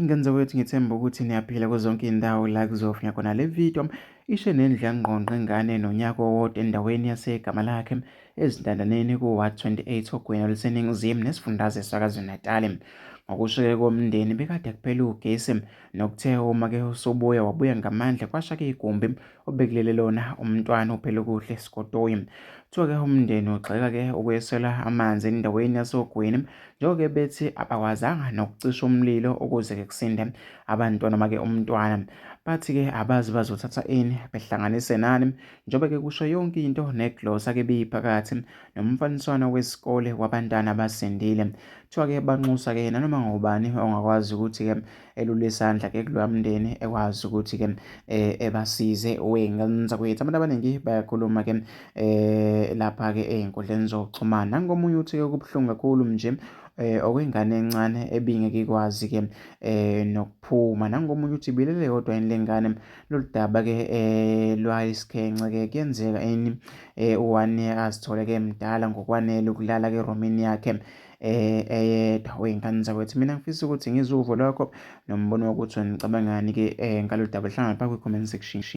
Ingane zakwethu, ngithemba ukuthi niyaphila kuzonke iy'ndawo la kuzofinya khona le video. Ishe nendlu yangqongqa ingane nonyaka owodwa endaweni yaseGamalakhe ezintandaneni ku-Ward 28 oGwini oluseNingizimu nesifundazwe saKwaZulu-Natal. Ngokusho-ke komndeni bekade kuphela ugesi nokuthe uma-ke usubuya wabuya ngamandla kwasha-ke igumbi obekulele lona umntwana uPhelokuhle Sikotoyi. Kuthiwa-ke umndeni ugxeka-ke ukweswela amanzi endaweni yasoGwini njengoba-ke bethi abakwazanga nokucisha umlilo ukuze-ke kusinde abantwana noma-ke umntwana. Bathi-ke abazi bazothatha ini behlanganise nani njengoba-ke kusho yonke into neglosa-ke ibiphakathi nomfaniswano wesikole wabantwana abasindile. Kuthiwa-ke banxusa-ke nanoma ngubani ongakwazi ukuthi-ke elule isandla-ke kuloya mndeni ekwazi ukuthi-ke ebasize wey'ngane zakwethu. Abantu abaningi bayakhuluma-ke lapha-ke ey'nkundleni zokuxhumana. Nangomunye uthi-ke kubuhlungu kakhulu nje okwengane encane ebingeke ikwazi-ke nokuphuma. Nangomunye uthi ibilele yodwa yini le ngane. Lolu daba-ke lwayisikhenxe-ke kuyenzeka yini u-one year azithole-ke emdala ngokwanele ukulala-ke erumini yakhe eyedwa wey'ngane zakwethu. Mina ngifisa ukuthi ngizwe uvo lwakho nombono wokuthi wena ucabangani-ke ngalolu daba. Hlangana lapha kwi-comment section.